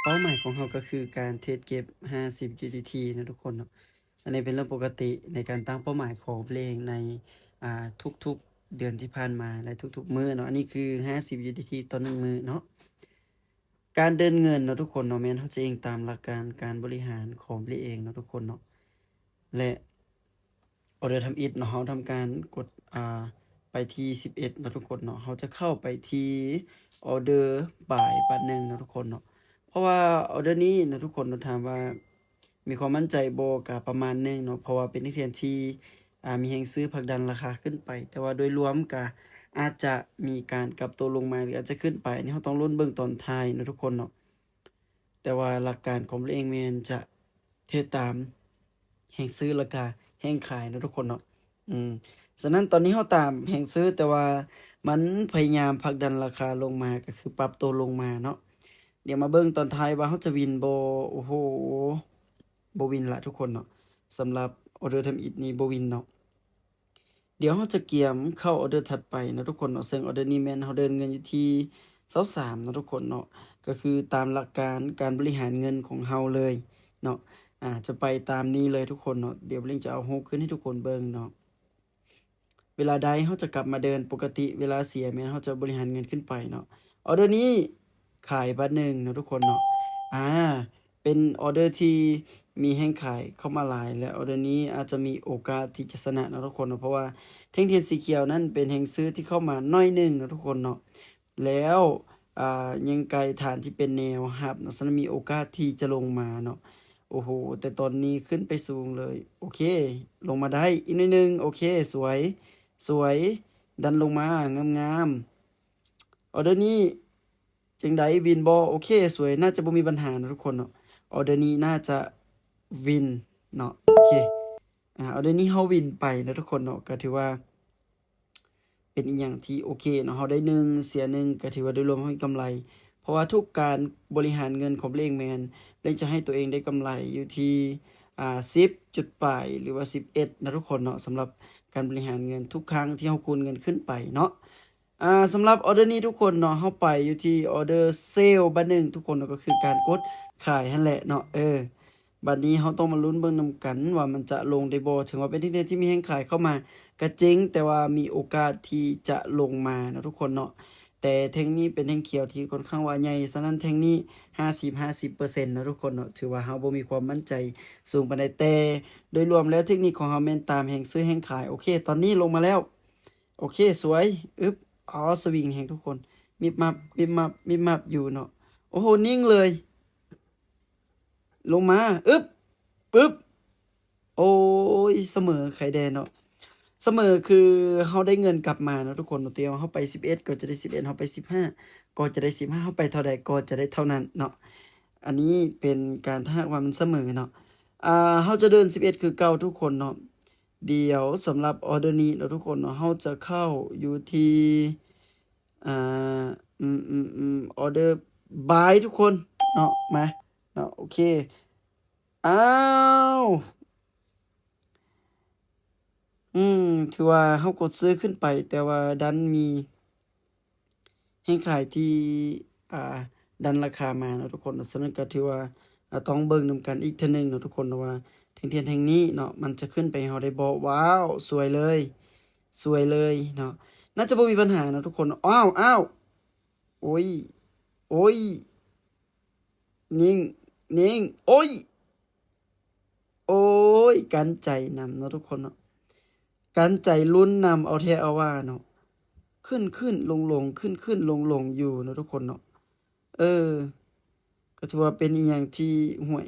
ເປົ້າໝາຍຂອງເຮົາກໍຄືການເທຣດເກັບຫ້າສິບ USDT ເນາະທຸກຄົນເນາະ. ອັນນີ້ເປັນເລື່ອງປົກກະຕິໃນການຕັ້ງເປົ້າໝາຍຂອງເລງໃນ ອ່າ ທຸກໆເດືອນທີ່ຜ່ານມາ ແລະ ທຸກໆມື້ເນາະ. ອັນນີ້ຄືຫ້າສິບ USDT ຕໍ່ໜຶ່ງມື້ເນາະ. ການເດີນເງິນເນາະທຸກຄົນເນາະ ແມ່ນເຮົາຈະອີງຕາມຫຼັກການການບໍລິຫານຂອງເລງເນາະທຸກຄົນເນາະ ແລະ ອໍເດີທຳອິດເນາະ ເຮົາທຳການກົດ ອ່າ ໄປທີ່ສິບເອັດເນາະທຸກຄົນເນາະ. ເຮົາຈະເຂົ້າໄປທີ່ອໍເດີບາຍບາດໜຶ່ງເນາະທຸກຄົນເນາະ ເພາະວ່າອໍເດີນີ້ເນາະທຸກຄົນເນາະ ຖາມວ່າມີຄວາມໝັ້ນໃຈບໍ່? ກະປະມານໜຶ່ງເນາະ ເພາະວ່າເປັນນັກລຽນທີ່ ອ່າ ມີແຮງຊື້ຜັກດັນລາຄາຂຶ້ນໄປ ແຕ່ວ່າໂດຍລວມກະອາດຈະມີການກັບໂຕລົງມາ ຫຼື ອາດຈະຂຶ້ນໄປ ອັນນີ້ເຮົາຕ້ອງລຸ້ນເບິ່ງຕອນທ້າຍເນາະທຸກຄົນເນາະ. ແຕ່ວ່າຫຼັກການຂອງເລງແມ່ນຈະເຮັດຕາມແຮງຊື້ ແລ້ວກະແຮງຂາຍເນາະທຸກຄົນເນາະ. ອືມ ສະນັ້ນຕອນນີ້ເຮົາຕາມແຮງຊື້ ແຕ່ວ່າມັນພະຍາຍາມຜັກດັນລາຄາລົງມາ ກໍຄືປັບໂຕລົງມາເນາະ. ດຽວມາເບິ່ງຕອນທ້າຍວ່າເຮົາຈະວິນບໍ່? ໂອ້ໂຫ ບໍ່ວິນລະທຸກຄົນເນາະ. ສຳລັບອໍເດີທຳອິດນີ້ບໍ່ວິນເນາະ. ດຽວເຮົາຈະກຽມເຂົ້າອໍເດີຖັດໄປເນາະທຸກຄົນເນາະ ເຊິ່ງອໍເດີນີ້ແມ່ນເຮົາເດີນເງິນຢູ່ທີ່ຊາວສາມເນາະທຸກຄົນເນາະ ກໍຄືຕາມຫຼັກການການບໍລິຫານເງິນຂອງເຮົາເລີຍເນາະ. ອາ ຈະໄປຕາມນີ້ເລີຍທຸກຄົນເນາະ. ດຽວເລງຈະເອົາຮູບຂຶ້ນໃຫ້ທຸກຄົນເບິ່ງເນາະ. ເວລາໄດ້ເຮົາຈະກັບມາເດີນປົກກະຕິ ເວລາເສຍແມ່ນເຮົາຈະບໍລິຫານເງິນຂຶ້ນໄປເນາະ. ອໍເດີນີ້ ຂາຍບາດໜຶ່ງເນາະທຸກຄົນເນາະ. ອາ ເປັນອໍເດີທີ່ມີແຮງຂາຍເຂົ້າມາຫຼາຍ ແລະ ອໍເດີນີ້ອາດຈະມີໂອກາດທີ່ຈະຊະນະເນາະທຸກຄົນເນາະ ເພາະວ່າແທ່ງທຽນສີຂຽວນັ້ນເປັນແຮງຊື້ທີ່ເຂົ້າມາໜ້ອຍໜຶ່ງເນາະທຸກຄົນເນາະ. ແລ້ວ ອາ ຍັງໄກຖານທີ່ເປັນແນວຮັບເນາະ ສະນັ້ນມີໂອກາດທີ່ຈະລົງມາເນາະ. ໂອ້ໂຫ ແຕ່ຕອນນີ້ຂຶ້ນໄປສູງເລີຍ. ໂອເຄ ລົງມາໄດ້ອີກໜ້ອຍໜຶ່ງ. ໂອເຄ ສວຍ ສວຍ ດັນລົງມາງາມໆ. ອໍເດີນີ້ ຈັ່ງໃດ ວິນບໍ່? ໂອເຄ ສວຍ ໜ້າຈະບໍ່ມີບັນຫາເນາະທຸກຄົນເນາະ. ອໍເດີນີ້ໜ້າຈະວິນເນາະ. ໂອເຄ ອາ ອໍເດີນີ້ເຮົາວິນໄປເນາະທຸກຄົນເນາະ ກໍຖືວ່າເປັນອີ່ຫຍັງທີ່ໂອເຄເນາະ. ເຮົາໄດ້ໜຶ່ງ ເສຍໜຶ່ງ ກໍຖືວ່າໂດຍລວມເຮົາມີກຳໄລ ເພາະວ່າທຸກການບໍລິຫານເງິນຂອງເລງແມ່ນ ເລງຈະໃຫ້ຕົວເອງໄດ້ກຳໄລຢູ່ທີ່ ອາ ສິບຈຸດປາຍ ຫຼືວ່າສິບເອັດເນາະທຸກຄົນເນາະ ສຳລັບການບໍລິຫານເງິນທຸກຄັ້ງທີ່ເຮົາຄູນເງິນຂຶ້ນໄປເນາະ. ອາ ສຳລັບອໍເດີນີ້ທຸກຄົນເນາະ ເຮົາໄປຢູ່ທີ່ອໍເດີເຊວບາດໜຶ່ງທຸກຄົນເນາະ ກໍຄືການກົດຂາຍຫັ້ນແຫຼະເນາະ. ເອີ ບາດນີ້ເຮົາຕ້ອງມາລຸ້ນເບິ່ງນຳກັນວ່າມັນຈະລົງໄດ້ບໍ່? ເຖິງວ່າເປັນແທ່ງທຽນທີ່ມີແຮງຂາຍເຂົ້າມາກໍຈິງ ແຕ່ວ່າມີໂອກາດທີ່ຈະລົງມາເນາະທຸກຄົນເນາະ. ແຕ່ແທ່ງນີ້ເປັນແທ່ງຂຽວທີ່ຄ່ອນຂ້າງວ່າໃຫຍ່ ສະນັ້ນແທ່ງນີ້ຫ້າສິບ ຫ້າສິບເປີເຊັນເນາະທຸກຄົນເນາະ. ຖືວ່າເຮົາບໍ່ມີຄວາມໝັ້ນໃຈສູງປານໃດ ແຕ່ໂດຍລວມແລ້ວເທັກນິກຂອງເຮົາແມ່ນຕາມແຮງຊື້ແຮງຂາຍ. ໂອເຄ ຕອນນີ້ລົງມາແລ້ວ. ໂອເຄ ສວຍ ອຶບ ອໍ ສະວິງແຮງທຸກຄົນ ມິບມັບ ມິບມັບ ມິບມັບຢູ່ເນາະ. ໂອ້ໂຫ ນິ່ງເລີຍ ລົງມາ ອຶບ ປຶບ ໂອ້ຍ ສະເໝີໄຄແດ່ເນາະ. ສະເໝີຄືເຮົາໄດ້ເງິນກັບມາເນາະທຸກຄົນເນາະ. ແຕ່ວ່າເຮົາໄປສິບເອັດກໍຈະໄດ້ສິບເອັດ ເຮົາໄປສິບຫ້າກໍຈະໄດ້ສິບຫ້າ ເຮົາໄປເທົ່າໃດກໍຈະໄດ້ເທົ່ານັ້ນເນາະ. ອັນນີ້ເປັນການ ຖ້າຫາກວ່າມັນສະເໝີເນາະ ອາ ເຮົາຈະເດີນສິບເອັດຄືເກົ່າທຸກຄົນເນາະ. ດຽວສຳລັບອໍເດີນີ້ເນາະທຸກຄົນເນາະ ເຮົາຈະເຂົ້າຢູ່ທີ່ ອ່າ ອືມ ອືມ ອືມ ອໍເດີບາຍທຸກຄົນເນາະ ມາເນາະ. ໂອເຄ ອ້າວ ອືມ ຖືວ່າເຮົາກົດຊື້ຂຶ້ນໄປ ແຕ່ວ່າດັນມີແຮງຂາຍທີ່ ອ່າ ດັນລາຄາມາເນາະທຸກຄົນເນາະ. ສະນັ້ນກໍຖືວ່າ ອ່າ ຕ້ອງເບິ່ງນຳກັນອີກເທື່ອໜຶ່ງເນາະທຸກຄົນເນາະ ວ່າແທ່ງທຽນແທ່ງນີ້ເນາະ ມັນຈະຂຶ້ນໄປໃຫ້ເຮົາໄດ້ບໍ່? ວ້າວ ສວຍເລີຍ ສວຍເລີຍເນາະ. ໜ້າຈະບໍ່ມີບັນຫາເນາະທຸກຄົນເນາະ. ອ້າວ ອ້າວ ໂອ້ຍ ໂອ້ຍ ນິ່ງ ນິ່ງ ໂອ້ຍ ໂອ້ຍ ກັ້ນໃຈນຳເນາະທຸກຄົນເນາະ. ກັ້ນໃຈລຸ້ນນຳເອົາແທ້ເອົາວ່າເນາະ. ຂຶ້ນໆລົງໆ ຂຶ້ນໆລົງໆຢູ່ເນາະທຸກຄົນເນາະ. ເອີ ກໍຖືວ່າເປັນອີ່ຫຍັງທີ່ ຫ້ວຍ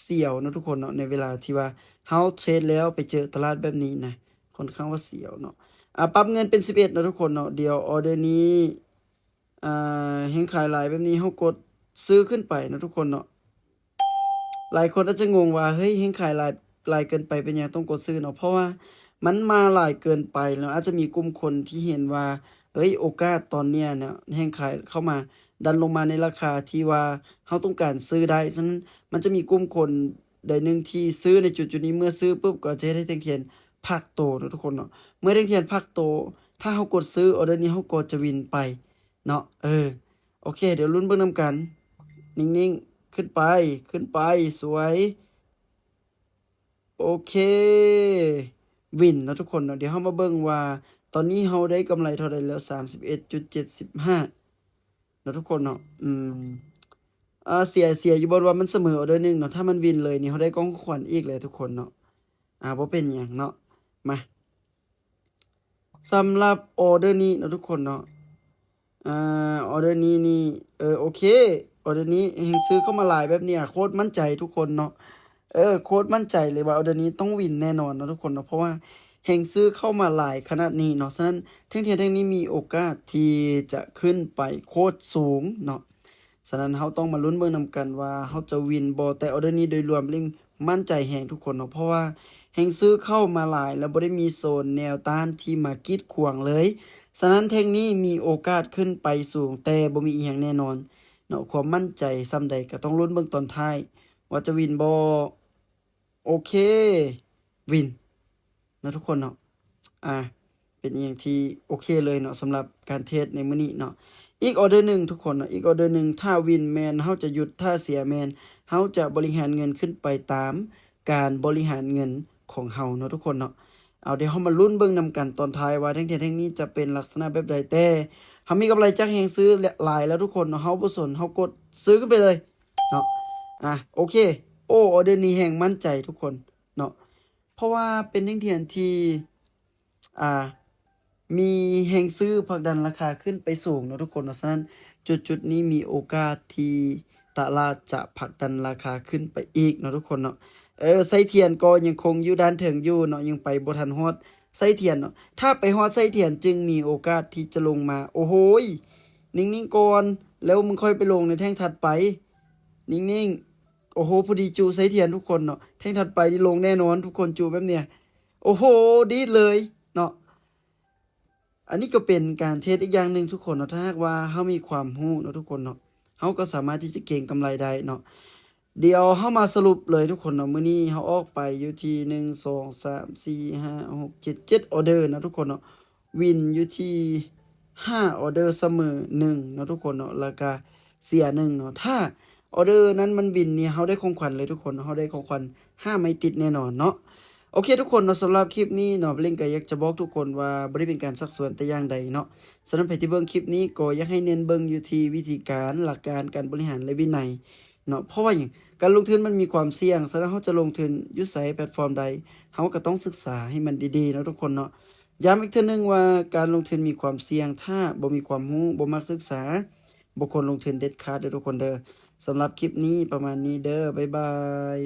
ສຽວເນາະທຸກຄົນເນາະ ໃນເວລາທີ່ວ່າເຮົາເທຣດແລ້ວໄປເຈີຕະຫຼາດແບບນີ້ນະ ຄ່ອນຂ້າງວ່າສຽວເນາະ. ອາ ປັບເງິນເປັນສິບເອັດເນາະທຸກຄົນເນາະ. ດຽວອໍເດີນີ້ ອາ ແຮງຂາຍຫຼາຍແບບນີ້ ເຮົາກົດຊື້ຂຶ້ນໄປເນາະທຸກຄົນເນາະ. ຫຼາຍຄົນອາດຈະງົງວ່າ ເຮີ້ຍ ແຮງຂາຍຫຼາຍ ຫຼາຍເກີນໄປ ເປັນຫຍັງຕ້ອງກົດຊື້ເນາະ? ເພາະວ່າມັນມາຫຼາຍເກີນໄປ ແລ້ວອາດຈະມີກຸ່ມຄົນທີ່ເຫັນວ່າ ເອີຍ ໂອກາດຕອນເນີ້ຍເນາະ ແຮງຂາຍເຂົ້າມາ ດັນລົງມາໃນລາຄາທີ່ວ່າເຮົາຕ້ອງການຊື້ໄດ້. ສະນັ້ນ ມັນຈະມີກຸ່ມຄົນໃດໜຶ່ງທີ່ຊື້ໃນຈຸດໆນີ້ ເມື່ອຊື້ປຸບກໍຈະເຮັດໃຫ້ແທ່ງທຽນພັກໂຕເນາະທຸກຄົນເນາະ. ເມື່ອແທ່ງທຽນພັກໂຕ ຖ້າເຮົາກົດຊື້ ອໍເດີນີ້ເຮົາກໍຈະວິນໄປເນາະ. ເອີ ໂອເຄ ດຽວລຸ້ນເບິ່ງນຳກັນ. ນິ່ງ ຂຶ້ນໄປ ຂຶ້ນໄປ ສວຍ ໂອເຄ ວິນເນາະທຸກຄົນເນາະ. ດຽວເຮົາມາເບິ່ງວ່າຕອນນີ້ເຮົາໄດ້ກຳໄລເທົ່າໃດແລ້ວ ສາມສິບເອັດຈຸດເຈັດສິບຫ້າເນາະທຸກຄົນເນາະ. ອືມ ເອີ ເສຍ ເສຍຢູ່ບ່ອນວ່າມັນສະເໝີອໍເດີໜຶ່ງເນາະ. ຖ້າມັນວິນເລີຍນີ້ ເຮົາໄດ້ຂອງຂວັນອີກແຫຼະທຸກຄົນເນາະ. ອາ ບໍ່ເປັນຫຍັງເນາະ. ມາ ສຳລັບອໍເດີນີ້ເນາະທຸກຄົນເນາະ ອາ ອໍເດີນີ້ນີ້ ເອີ ໂອເຄ ອໍເດີນີ້ແຮງຊື້ເຂົ້າມາຫຼາຍແບບນີ້ ໂຄດໝັ້ນໃຈທຸກຄົນເນາະ. ເອີ ໂຄດໝັ້ນໃຈເລີຍວ່າອໍເດີນີ້ຕ້ອງວິນແນ່ນອນເນາະທຸກຄົນເນາະ ເພາະວ່າແຮງຊື້ເຂົ້າມາຫຼາຍຂະໜາດນີ້ເນາະ. ສະນັ້ນ ແທ່ງທຽນແທ່ງນີ້ມີໂອກາດທີ່ຈະຂຶ້ນໄປໂຄດສູງເນາະ. ສະນັ້ນເຮົາຕ້ອງມາລຸ້ນເບິ່ງນຳກັນວ່າເຮົາຈະວິນບໍ່. ແຕ່ອໍເດີນີ້ໂດຍລວມເລັງໝັ້ນໃຈແຮງທຸກຄົນເນາະ ເພາະວ່າແຮງຊື້ເຂົ້າມາຫຼາຍ ແລະ ບໍ່ໄດ້ມີໂຊນແນວຕ້ານທີ່ມາກີດຂວາງເລີຍ. ສະນັ້ນແທ່ງນີ້ມີໂອກາດຂຶ້ນໄປສູງ ແຕ່ບໍ່ມີອີ່ຫຍັງແນ່ນອນເນາະ. ຄວາມໝັ້ນໃຈສ່ຳໃດກໍຕ້ອງລຸ້ນເບິ່ງຕອນທ້າຍວ່າຈະວິນບໍ່. ໂອເຄ ວິນເນາະທຸກຄົນເນາະ. ອາ ເປັນອີ່ຫຍັງທີ່ໂອເຄເລີຍເນາະ ສຳລັບການເທຣດໃນມື້ນີ້ເນາະ. ອີກອໍເດີໜຶ່ງທຸກຄົນເນາະ ອີກອໍເດີໜຶ່ງ ຖ້າວິນແມ່ນເຮົາຈະຢຸດ ຖ້າເສຍແມ່ນເຮົາຈະບໍລິຫານເງິນຂຶ້ນໄປຕາມການບໍລິຫານເງິນຂອງເຮົາເນາະທຸກຄົນເນາະ. ເອົາ ດຽວເຮົາມາລຸ້ນເບິ່ງນຳກັນຕອນທ້າຍວ່າແທ່ງທຽນແທ່ງນີ້ຈະເປັນລັກສະນະແບບໃດ. ແຕ່ເຮົາມີກຳໄລຈາກແຮງຊື້ຫຼາຍແລ້ວທຸກຄົນເນາະ ເຮົາບໍ່ສົນ ເຮົາກົດຊື້ຂຶ້ນໄປເລີຍເນາະ. ອາ ໂອເຄ ໂອ້ ອໍເດີນີ້ແຮງໝັ້ນໃຈທຸກຄົນເນາະ ເພາະວ່າເປັນແທ່ງທຽນທີ່ ອາ ມີແຮງຊື້ຜັກດັນລາຄາຂຶ້ນໄປສູງເນາະທຸກຄົນເນາະ. ສະນັ້ນຈຸດໆນີ້ມີໂອກາດທີ່ຕະຫຼາດຈະຜັກດັນລາຄາຂຶ້ນໄປອີກເນາະທຸກຄົນເນາະ. ເອີ ໄສ້ທຽນກໍຍັງຄົງຢູ່ດ້ານເທິງຢູ່ເນາະ ຍັງໄປບໍ່ທັນຮອດໄສ້ທຽນເນາະ. ຖ້າໄປຮອດໄສ້ທຽນຈຶ່ງມີໂອກາດທີ່ຈະລົງມາ. ໂອ້ໂຫຍ ນິ່ງໆກ່ອນ ແລ້ວມຶງຄ່ອຍໄປລົງໃນແທ່ງຖັດໄປ. ນິ່ງໆ ໂອ້ໂຫ ພໍດີຈຸໄສ້ທຽນທຸກຄົນເນາະ. ແທ່ງຖັດໄປນີ້ລົງແນ່ນອນທຸກຄົນ ຈຸແບບເນີ້ຍ ໂອ້ໂຫ ດີດເລີຍເນາະ. ອັນນີ້ກໍເປັນການເທຣດອີກຢ່າງໜຶ່ງທຸກຄົນເນາະ. ຖ້າຫາກວ່າເຮົາມີຄວາມຮູ້ເນາະທຸກຄົນເນາະ ເຮົາກໍສາມາດທີ່ຈະເກັງກຳໄລໄດ້ເນາະ. ດຽວເຮົາມາສະຫຼຸບເລີຍທຸກຄົນເນາະ ມື້ນີ້ເຮົາອອກໄປຢູ່ທີ່ ໜຶ່ງ ສອງ ສາມ ສີ່ ຫ້າ ຫົກ ເຈັດ ເຈັດ ອອເດີເນາະທຸກຄົນເນາະ. ວິນຢູ່ທີ່ ຫ້າ ອອເດີ ສະເໝີ ໜຶ່ງ ເນາະທຸກຄົນເນາະ ແລ້ວກະເສຍ ໜຶ່ງ ເນາະ. ຖ້າ ອອເດີນັ້ນມັນວິນນີ້ ເຮົາໄດ້ຂອງຂວັນເລີຍທຸກຄົນ ເຮົາໄດ້ຂອງຂວັນ ຫ້າ ໄມ້ຕິດແນ່ນອນເນາະ. ໂອເຄທຸກຄົນເນາະ ສຳລັບຄລິບນີ້ເນາະ ເລັງກໍຢາກຈະບອກທຸກຄົນວ່າບໍ່ໄດ້ເປັນການຊັກຊວນແຕ່ຢ່າງໃດເນາະ. ສະນັ້ນໃຜທີ່ເບິ່ງຄລິບນີ້ກໍຢາກໃຫ້ເນັ້ນເບິ່ງຢູ່ທີ່ວິທີການ ຫຼັກການ ການບໍລິຫານ ແລະ ວິໄນເນາະ. ເພາະວ່າຫຍັງ? ການລົງທຶນມັນມີຄວາມສ່ຽງ ສະນັ້ນເຮົາຈະລົງທຶນຢູ່ໃສ ແພລດຟອມໃດ ເຮົາກໍຕ້ອງສຶກສາໃຫ້ມັນດີໆເນາະທຸກຄົນເນາະ. ຢ້ຳອີກເທື່ອໜຶ່ງວ່າການລົງທຶນມີຄວາມສ່ຽງ ຖ້າບໍ່ມີຄວາມຮູ້ ບໍ່ມັກສຶກສາ ບໍ່ຄວນລົງທຶນເດັດຂາດເດີທຸກຄົນເດີ. ສຳລັບຄລິບນີ້ປະມານນີ້ເດີ ບາຍບາຍ.